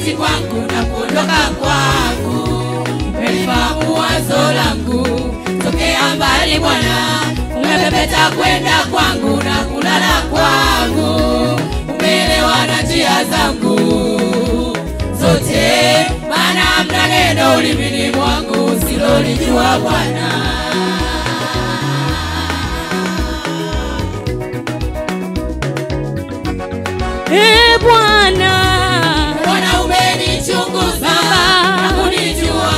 kuketi kwangu na kuondoka kwangu. Umelifahamu wazo langu tokea mbali Bwana, umepepeta kwenda kwangu na kulala kwangu. Umeelewa na njia zangu zote, maana hamna neno ulimini mwangu usilolijua Bwana. E Bwana, Bwana umenichunguza na kunijua.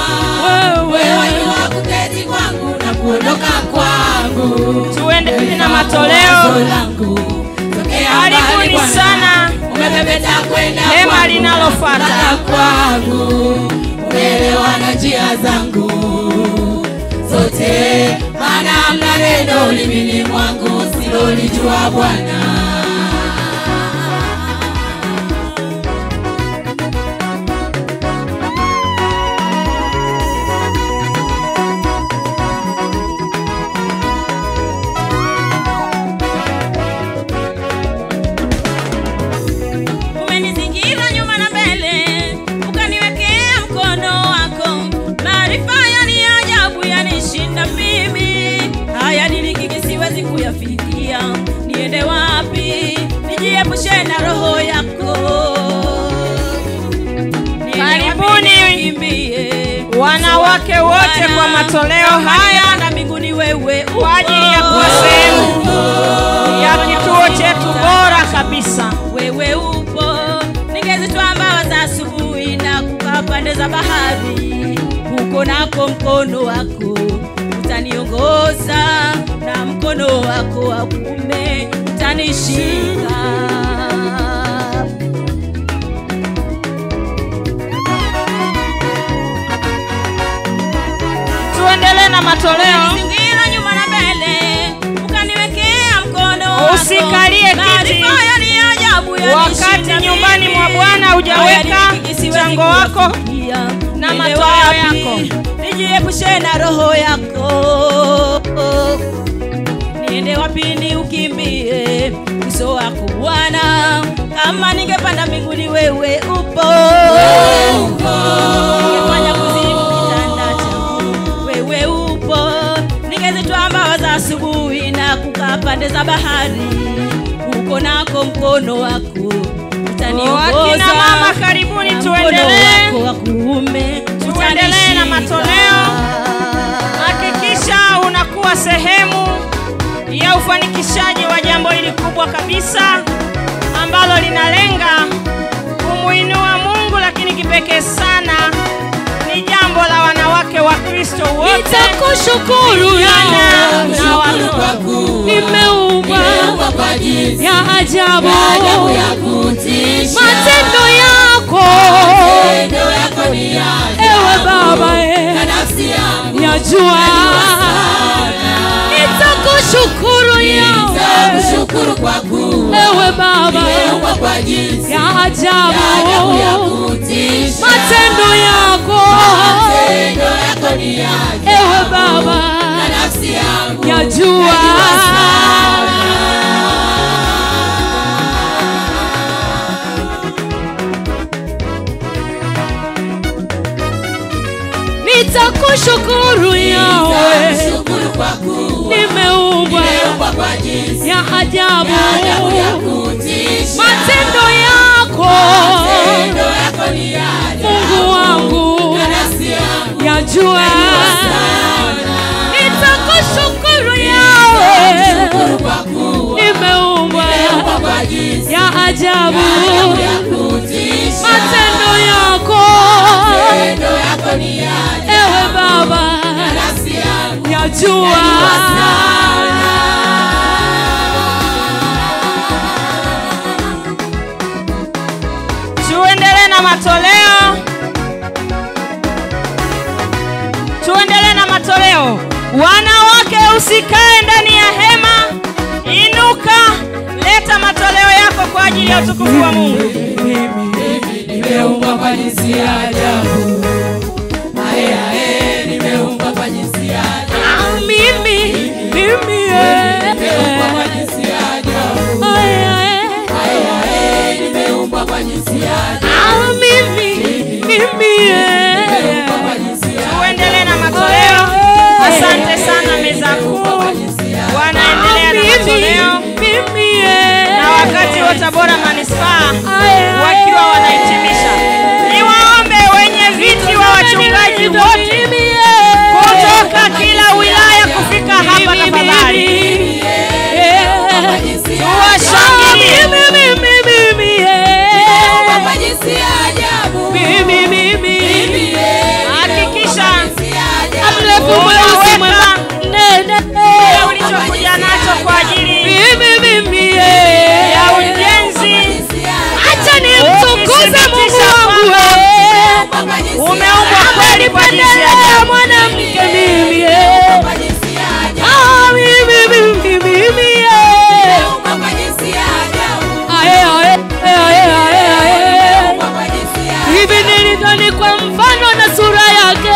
Wewe wajua kuketi kwangu na kuondoka kwangu. Tuende na matoleo. Karibuni sana hema linalofuata kwangu. Umeelewa na njia zangu zote, maana hamna neno ulimini mwangu usilolijua Bwana. Kuyafikia niende wapi? Nijiepushe na roho yako. Karibuni wanawake wote kwa matoleo haya na mbinguni wewe kwa ajili ya kuwa sehemu ya kituo chetu bora kabisa. Wewe upo, ningezitwaa mbawa za asubuhi na kukaa pande za bahari. Huko nako mkono wako utaniongoza, na mkono wako wa kuume utanishika. Tuendelee na matoleo. Zingira nyuma na mbele, ukaniwekea mkono wako. Usikalie kiti wakati nyumbani mwa Bwana hujaweka mchango wako na matoleo yako. Nijiepushe na roho yako. Niende wapi niukimbie uso wako Bwana? Kama ningepanda mbinguni wewe upo. Ningefanya kuzimu kitanda changu, wewe upo. Ningezitwaa mbawa za asubuhi na kukaa pande za bahari. Uko nako mkono wako utaniongoza. Wakina mama karibuni, tuendelee. Tuendelee na matoleo. Hakikisha unakuwa sehemu ya ufanikishaji wa jambo hili kubwa kabisa ambalo linalenga kumuinua Mungu, lakini kipekee sana ni jambo la wanawake wa Kristo wote. Nitakushukuru na watoto. Nimeumbwa ya ajabu, matendo yako ewe Baba yajua. Nitakushukuru ewe Baba ya ajabu, matendo yako ewe Baba yajua. Nitakushukuru Yahweh, nimeumbwa ya ajabu, matendo yako Mungu wangu yajua. Nitakushukuru Yahweh, nimeumbwa ya ajabu, matendo yako ewe Baba yajua. Tuendelee na matoleo. Tuendelee na matoleo. Wanawake usikae ndani ya hema. Inuka, leta matoleo yako kwa ajili ya utukufu wa Mungu. Nimeumbwa kwa jinsi ya ajabu. Ae ae, nimeumbwa kwa jinsi ya ajabu. Mimi nimeumbwa kwa jinsi ya ajabu. Ae ae, ae ae, nimeumbwa kwa jinsi ya ajabu. Mimi Tabora Manispaa wakiwa wanahitimisha. Niwaombe wenye viti wa wachungaji wote kutoka kila wilaya kufika hapa tafadhali. Tuwashangilie. Hakikisha unaweka ulichokuja nacho kwa ajili ya ujenzi. Acha nimtukuze Mungu wangu. Umeumbwa kweli kwa jinsi ya mwanamke mimi. Ah, mimi mimi mimi. Ae ae ae ae. Hivi nilidhani kwa mfano na sura yake.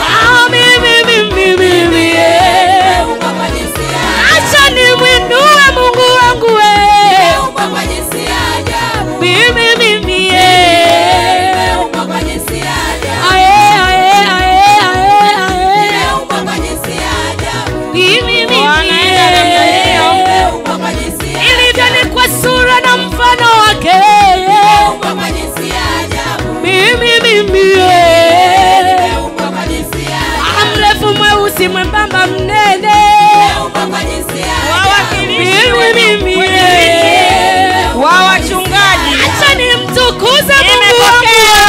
Ah, mimi mimi mimi. Acha nimwinue Mungu wangu. Mimi mimi. Ae ae ae ae. Mimi mimi. Ilidhani kwa sura na mfano wake. Mimi mimi. Mrefu mweusi mwembamba mnene. Wawakilishi mimi wa wachungaji, acha nimtukuze Mungu wangu.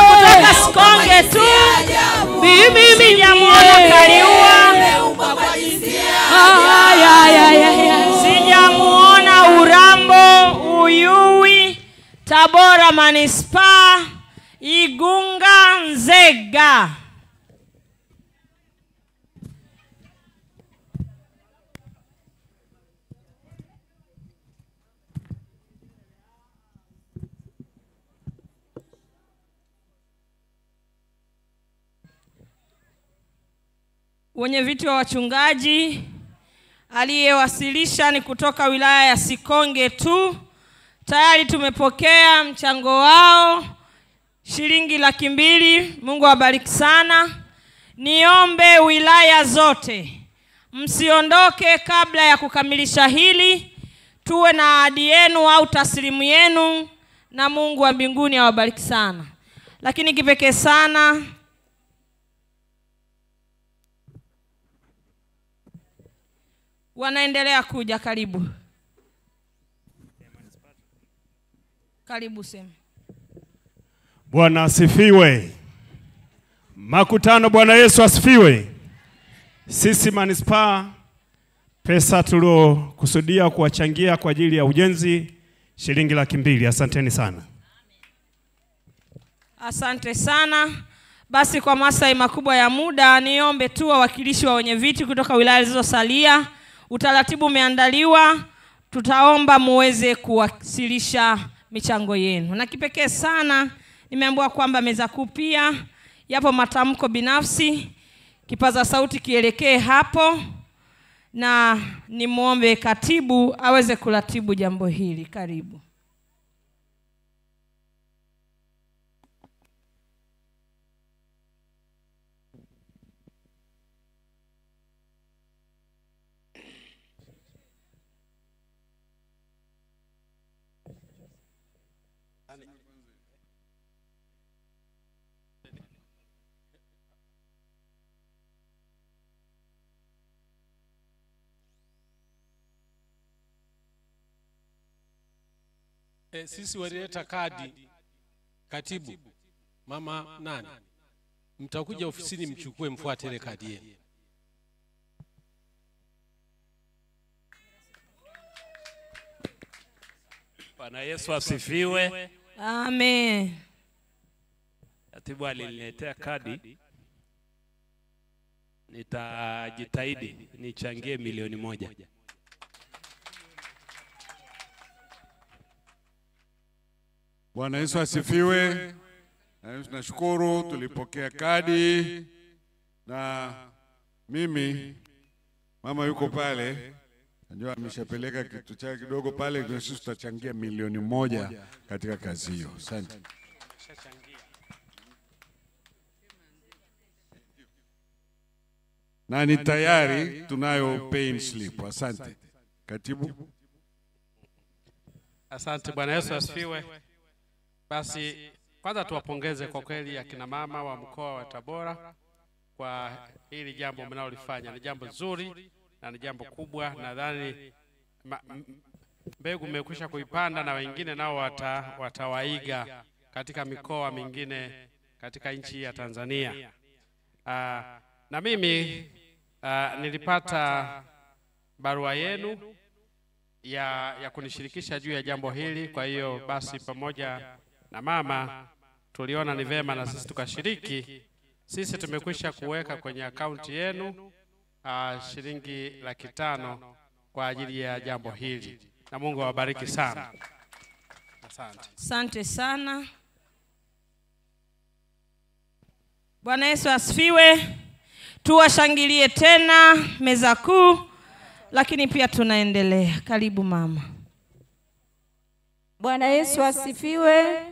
Kutoka Sikonge tu mimi sijamuona Kaliua, sijamuona Urambo, Uyui, Tabora Manispaa, Igunga, Nzega. Wenye viti wa wachungaji aliyewasilisha ni kutoka wilaya ya Sikonge tu. Tayari tumepokea mchango wao shilingi 200,000. Mungu awabariki sana. Niombe wilaya zote msiondoke kabla ya kukamilisha hili. Tuwe na ahadi yenu au taslimu yenu, na Mungu wa mbinguni awabariki sana. Lakini kipekee sana wanaendelea kuja. Karibu. Karibu sema. Bwana asifiwe. Makutano, Bwana Yesu asifiwe. Sisi manispaa, pesa tuliokusudia kuwachangia kwa ajili ya ujenzi shilingi 200,000. Asanteni sana. Asante sana. Basi kwa maslahi makubwa ya muda, niombe tu wawakilishi wa wenye viti kutoka wilaya zilizosalia. Utaratibu umeandaliwa, tutaomba muweze kuwasilisha michango yenu. Na kipekee sana nimeambiwa kwamba meza kuu pia yapo matamko binafsi, kipaza sauti kielekee hapo, na nimuombe katibu aweze kuratibu jambo hili. Karibu. Sisi walileta kadi, katibu, mama nani, mtakuja ofisini mchukue, mfuate ile kadi yenu. Bwana Yesu asifiwe. Amen. Katibu aliniletea kadi, nitajitahidi nichangie 1,000,000. Bwana Yesu asifiwe. Na tunashukuru tulipokea kadi, na mimi mama yuko pale, najua ameshapeleka kitu chake kidogo pale, na sisi tutachangia 1,000,000 katika kazi hiyo. Asante. Na ni tayari tunayo pay slip. Asante. Katibu. Asante. Bwana Yesu asifiwe. Basi kwanza tuwapongeze kwa kweli akina mama wa mkoa wa Tabora kwa hili jambo mnalolifanya. Ni jambo zuri na ni jambo kubwa. Nadhani mbegu mmekwisha kuipanda na wengine nao watawaiga katika mikoa mingine katika nchi ya Tanzania. Na mimi nilipata barua yenu ya kunishirikisha juu ya jambo hili. Kwa hiyo basi pamoja na mama tuliona ni vema na sisi tukashiriki. Sisi tumekwisha kuweka kwenye akaunti yenu shilingi 500,000 kwa ajili ya jambo hili. Na Mungu awabariki sana. Asante. Asante sana. Bwana Yesu asifiwe. Tuwashangilie tena meza kuu, lakini pia tunaendelea. Karibu mama. Bwana Yesu asifiwe.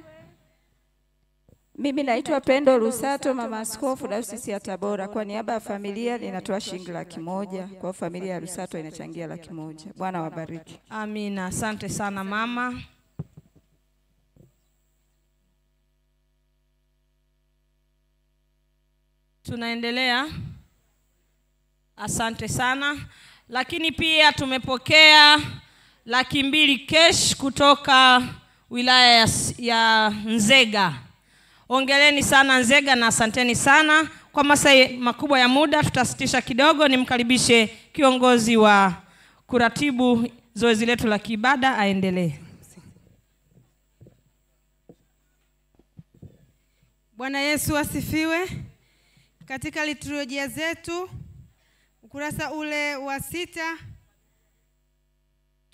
Mimi naitwa Pendo Rusato, mama askofu Dayosisi ya Tabora. Kwa niaba ya familia ninatoa shilingi 100,000. Kwa familia ya Rusato inachangia 100,000. Bwana wabariki. Amina. Asante sana mama. Tunaendelea. Asante sana. Lakini pia tumepokea 200,000 cash kutoka wilaya ya Nzega. Hongereni sana Nzega na asanteni sana. Kwa masaa makubwa ya muda tutasitisha kidogo, nimkaribishe kiongozi wa kuratibu zoezi letu la kiibada aendelee. Bwana Yesu asifiwe. Katika liturujia zetu ukurasa ule wa 6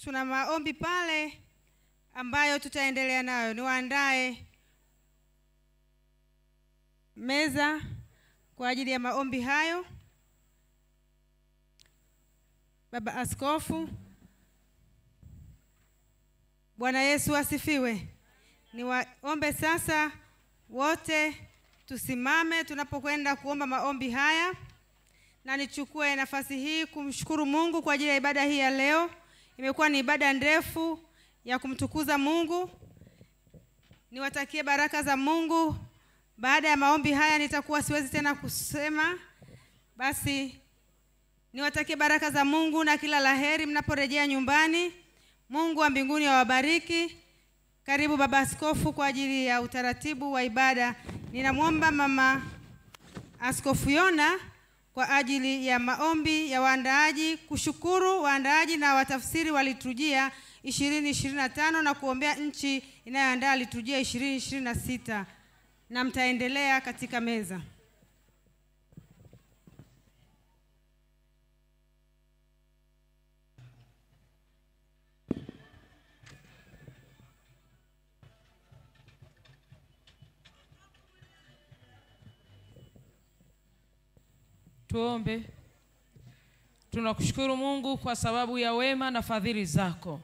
tuna maombi pale ambayo tutaendelea nayo. Niwaandae meza kwa ajili ya maombi hayo. Baba Askofu. Bwana Yesu asifiwe. Niwaombe sasa wote tusimame tunapokwenda kuomba maombi haya. Na nichukue nafasi hii kumshukuru Mungu kwa ajili ya ibada hii ya leo. Imekuwa ni ibada ndefu ya kumtukuza Mungu. Niwatakie baraka za Mungu. Baada ya maombi haya nitakuwa siwezi tena kusema. Basi niwatakie baraka za Mungu na kila laheri mnaporejea nyumbani. Mungu wa mbinguni awabariki. Karibu Baba Askofu kwa ajili ya utaratibu wa ibada. Ninamuomba Mama Askofu Yona kwa ajili ya maombi ya waandaaji, kushukuru waandaaji na watafsiri wa liturujia 2025 na kuombea nchi inayoandaa liturujia 2026. Na mtaendelea katika meza. Tuombe. Tunakushukuru Mungu kwa sababu ya wema na fadhili zako.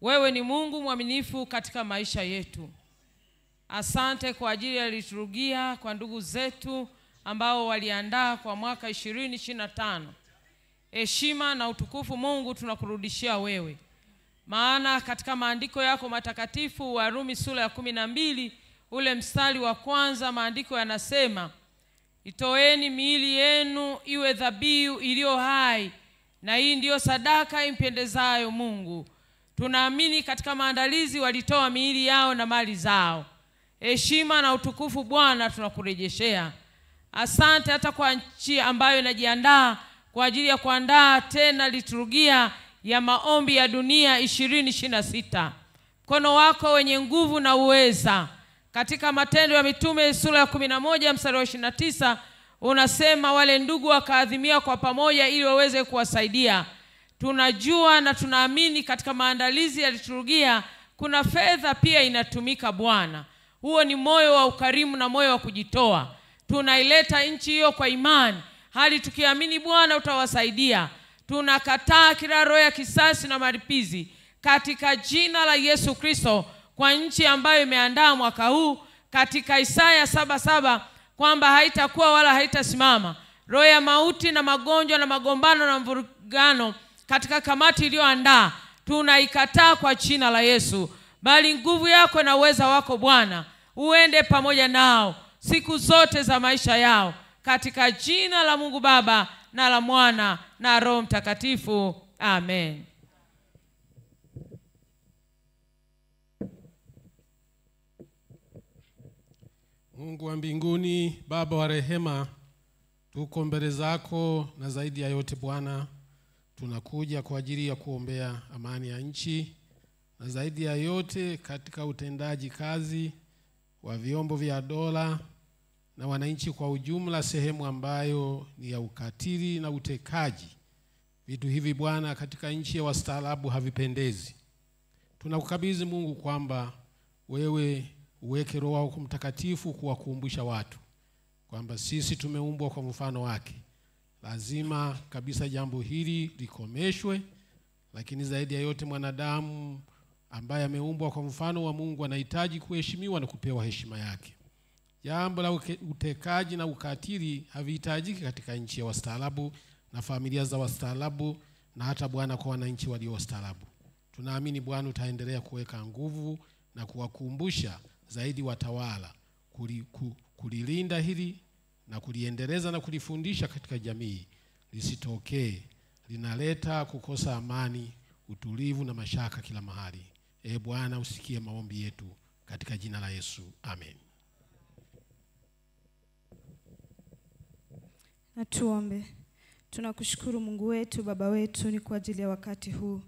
Wewe ni Mungu mwaminifu katika maisha yetu. Asante kwa ajili ya liturujia kwa ndugu zetu ambao waliandaa kwa mwaka 2025. Heshima na utukufu Mungu tunakurudishia wewe. Maana katika maandiko yako matakatifu, Warumi sura ya 12 ule mstari wa kwanza, maandiko yanasema, itoeni miili yenu iwe dhabihu iliyo hai, na hii ndiyo sadaka impendezayo Mungu. Tunaamini katika maandalizi walitoa miili yao na mali zao. Heshima na utukufu Bwana tunakurejeshea. Asante hata kwa nchi ambayo inajiandaa kwa ajili ya kuandaa tena liturujia ya maombi ya dunia 2026. Mkono wako wenye nguvu na uweza. Katika Matendo ya Mitume sura ya 11 mstari wa 29 unasema wale ndugu wakaadhimia kwa pamoja ili waweze kuwasaidia. Tunajua na tunaamini katika maandalizi ya liturujia kuna fedha pia inatumika Bwana. Huo ni moyo wa ukarimu na moyo wa kujitoa. Tunaileta nchi hiyo kwa imani, hali tukiamini Bwana utawasaidia. Tunakataa kila roho ya kisasi na malipizi katika jina la Yesu Kristo kwa nchi ambayo imeandaa mwaka huu katika Isaya 7:7 kwamba haitakuwa wala haitasimama roho ya mauti na magonjwa na magombano na mvurugano katika kamati iliyoandaa. Tunaikataa kwa jina la Yesu. Bali nguvu yako na uweza wako Bwana uende pamoja nao siku zote za maisha yao, katika jina la Mungu Baba na la Mwana na Roho Mtakatifu. Amen. Mungu wa mbinguni, Baba wa rehema, tuko mbele zako, na zaidi ya yote Bwana tunakuja kwa ajili ya kuombea amani ya nchi, na zaidi ya yote katika utendaji kazi wa vyombo vya dola na wananchi kwa ujumla, sehemu ambayo ni ya ukatili na utekaji. Vitu hivi Bwana katika nchi ya wastaarabu havipendezi. Tunakukabidhi Mungu kwamba wewe uweke Roho wako Mtakatifu kuwakumbusha watu kwamba sisi tumeumbwa kwa mfano wake. Lazima kabisa jambo hili likomeshwe, lakini zaidi ya yote mwanadamu ambaye ameumbwa kwa mfano wa Mungu anahitaji kuheshimiwa na kupewa heshima yake. Jambo la utekaji na ukatili havihitajiki katika nchi ya wastaarabu na familia za wastaarabu, na hata Bwana kwa wananchi walio wastaarabu. Tunaamini Bwana utaendelea kuweka nguvu na kuwakumbusha zaidi watawala kulilinda hili na kuliendeleza na kulifundisha katika jamii, lisitokee linaleta kukosa amani, utulivu na mashaka kila mahali. Bwana usikie maombi yetu katika jina la Yesu. Amen. Na tuombe. Tunakushukuru Mungu wetu, Baba wetu, ni kwa ajili ya wakati huu.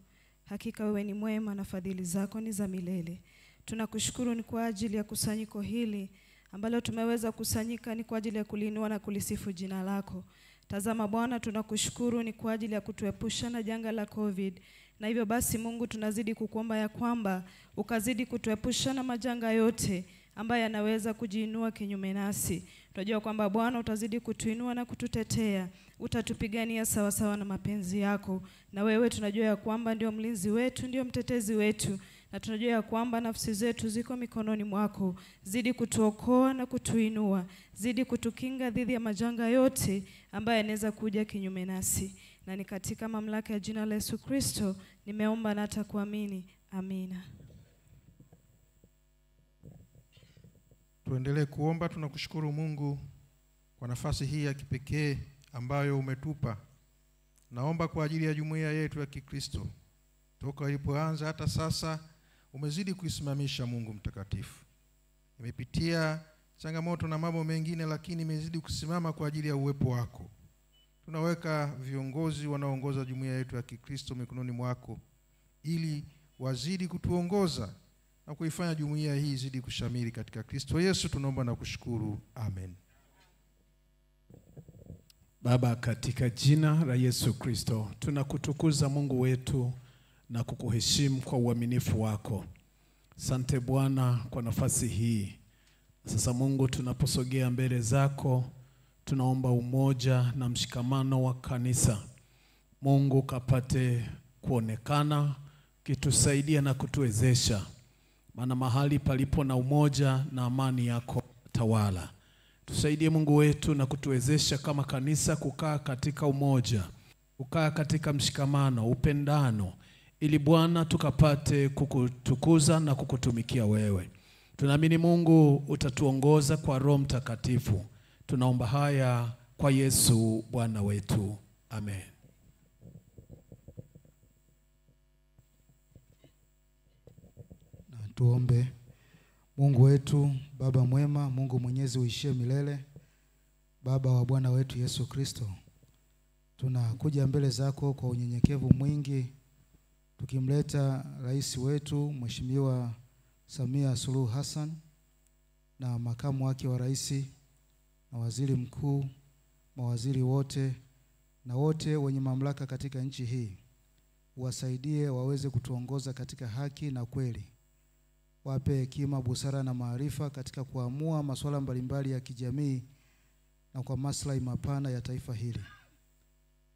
Hakika wewe ni mwema na fadhili zako ni za milele. Tunakushukuru ni kwa ajili ya kusanyiko hili ambalo tumeweza kusanyika ni kwa ajili ya kuliinua na kulisifu jina lako. Tazama Bwana, tunakushukuru ni kwa ajili ya kutuepusha na janga la COVID. Na hivyo basi Mungu, tunazidi kukuomba ya kwamba ukazidi kutuepusha na majanga yote ambayo yanaweza kujiinua kinyume nasi. Tunajua kwamba Bwana utazidi kutuinua na kututetea, utatupigania sawa sawa na mapenzi yako. Na wewe tunajua ya kwamba ndio mlinzi wetu, ndio mtetezi wetu, na tunajua ya kwamba nafsi zetu ziko mikononi mwako. Zidi kutuokoa na kutuinua, zidi kutukinga dhidi ya majanga yote ambayo yanaweza kuja kinyume nasi. Na ni katika mamlaka ya jina la Yesu Kristo nimeomba na hata kuamini. Amina. Tuendelee kuomba. Tunakushukuru Mungu kwa nafasi hii ya kipekee ambayo umetupa. Naomba kwa ajili ya jumuiya yetu ya Kikristo, toka ilipoanza hata sasa umezidi kuisimamisha Mungu mtakatifu. Imepitia changamoto na mambo mengine, lakini imezidi kusimama kwa ajili ya uwepo wako. Tunaweka viongozi wanaoongoza jumuiya yetu ya Kikristo mikononi mwako, ili wazidi kutuongoza na kuifanya jumuiya hii izidi kushamiri katika Kristo Yesu. Tunaomba na kushukuru. Amen. Baba, katika jina la Yesu Kristo, tunakutukuza Mungu wetu na kukuheshimu kwa uaminifu wako. Sante Bwana kwa nafasi hii. Sasa Mungu, tunaposogea mbele zako, tunaomba umoja na mshikamano wa kanisa. Mungu kapate kuonekana, kitusaidia na kutuwezesha. Maana mahali palipo na umoja na amani yako tawala. Tusaidie Mungu wetu na kutuwezesha kama kanisa kukaa katika umoja, kukaa katika mshikamano, upendano, ili Bwana tukapate kukutukuza na kukutumikia wewe. Tunaamini Mungu utatuongoza kwa Roho Mtakatifu. Tunaomba haya kwa Yesu Bwana wetu. Amen. Na tuombe. Mungu wetu, Baba mwema, Mungu mwenyezi uishie milele, Baba wa Bwana wetu Yesu Kristo, tunakuja mbele zako kwa unyenyekevu mwingi, tukimleta rais wetu Mheshimiwa Samia Suluhu Hassan na makamu wake wa rais na waziri mkuu, mawaziri wote na wote wenye mamlaka katika nchi hii. Wasaidie waweze kutuongoza katika haki na kweli. Wape hekima, busara na maarifa katika kuamua masuala mbalimbali ya kijamii na kwa maslahi mapana ya taifa hili.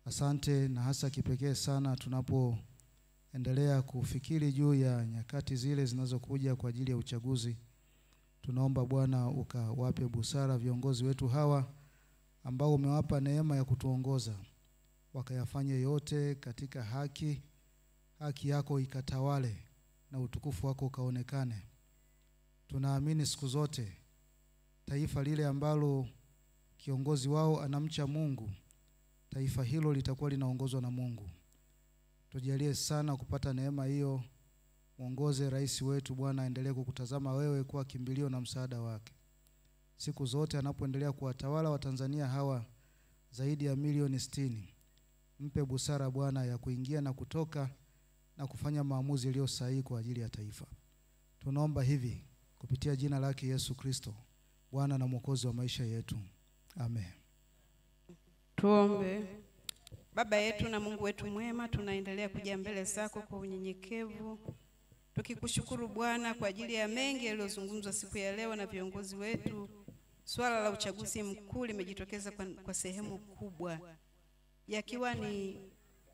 Asante, na hasa kipekee sana tunapoendelea kufikiri juu ya nyakati zile zinazokuja kwa ajili ya uchaguzi. Tunaomba Bwana ukawape busara viongozi wetu hawa ambao umewapa neema ya kutuongoza, wakayafanye yote katika haki, Haki yako ikatawale na utukufu wako ukaonekane. Tunaamini siku zote taifa lile ambalo kiongozi wao anamcha Mungu, taifa hilo litakuwa linaongozwa na Mungu. Tujalie sana kupata neema hiyo. Mwongoze rais wetu Bwana, aendelee kukutazama wewe kuwa kimbilio na msaada wake siku zote anapoendelea kuwatawala Watanzania hawa zaidi ya milioni 60. Mpe busara Bwana ya kuingia na kutoka na kufanya maamuzi yaliyo sahihi kwa ajili ya taifa. Tunaomba hivi kupitia jina lake Yesu Kristo, Bwana na Mwokozi wa maisha yetu. Amen. Tuombe. Baba yetu na Mungu wetu mwema, tunaendelea kuja mbele zako kwa unyenyekevu, tukikushukuru Bwana kwa ajili ya mengi yaliyozungumzwa siku ya leo na viongozi wetu. Swala la uchaguzi mkuu limejitokeza kwa sehemu kubwa, yakiwa ni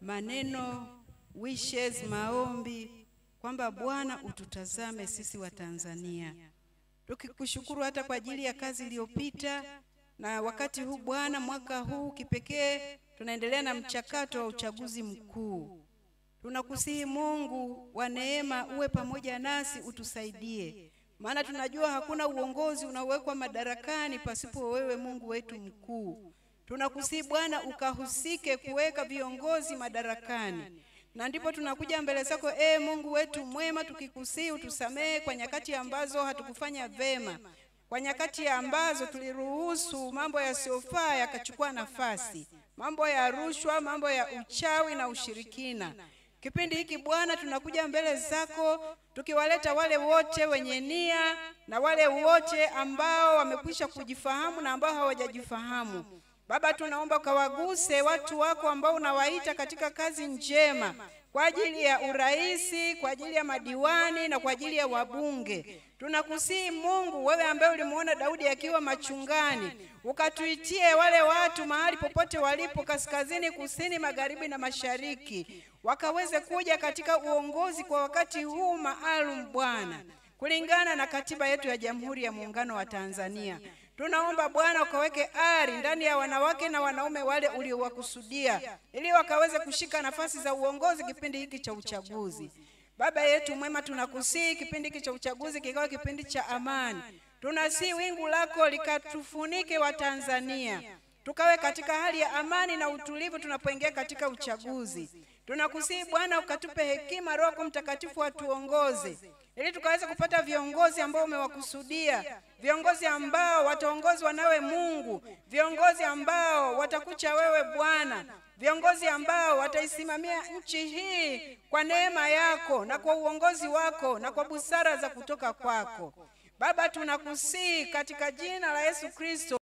maneno, wishes, maombi kwamba Bwana ututazame sisi wa Tanzania. Tukikushukuru hata kwa ajili ya kazi iliyopita na wakati huu Bwana, mwaka huu kipekee tunaendelea na mchakato wa uchaguzi mkuu. Tunakusihi Mungu wa neema uwe pamoja nasi, utusaidie, maana tunajua hakuna uongozi unaowekwa madarakani pasipo wewe Mungu wetu mkuu. Tunakusihi Bwana ukahusike kuweka viongozi madarakani, na ndipo tunakuja mbele zako Mungu wetu mwema, tukikusihi utusamehe kwa nyakati ambazo hatukufanya vema, kwa nyakati ambazo tuliruhusu mambo yasiyofaa yakachukua nafasi, mambo ya rushwa, mambo ya uchawi na ushirikina. Kipindi hiki Bwana tunakuja mbele zako tukiwaleta wale wote wenye nia na wale wote ambao wamekwisha kujifahamu na ambao hawajajifahamu. Baba, tunaomba ukawaguse watu wako ambao unawaita katika kazi njema kwa ajili ya uraisi, kwa ajili ya madiwani na kwa ajili ya wabunge. Tunakusihi Mungu, wewe ambaye ulimuona Daudi akiwa machungani, ukatuitie wale watu mahali popote walipo, kaskazini, kusini, magharibi na mashariki, wakaweze kuja katika uongozi kwa wakati huu maalum Bwana, kulingana na katiba yetu ya Jamhuri ya Muungano wa Tanzania. Tunaomba Bwana ukaweke ari ndani ya wanawake na wanaume wale uliowakusudia, ili wakaweze kushika nafasi za uongozi kipindi hiki cha uchaguzi. Baba yetu mwema, tunakusihi kipindi hiki cha uchaguzi kikawa kipindi cha amani. Tunasihi wingu lako likatufunike wa Tanzania, tukawe katika hali ya amani na utulivu tunapoingia katika uchaguzi. Tunakusihi Bwana ukatupe hekima, Roho Mtakatifu atuongoze, ili tukaweze kupata viongozi ambao umewakusudia, viongozi ambao wataongozwa nawe Mungu, viongozi ambao watakucha wewe Bwana, viongozi ambao wataisimamia nchi hii kwa neema yako na kwa uongozi wako na kwa busara za kutoka kwako. Baba, tunakusihi katika jina la Yesu Kristo.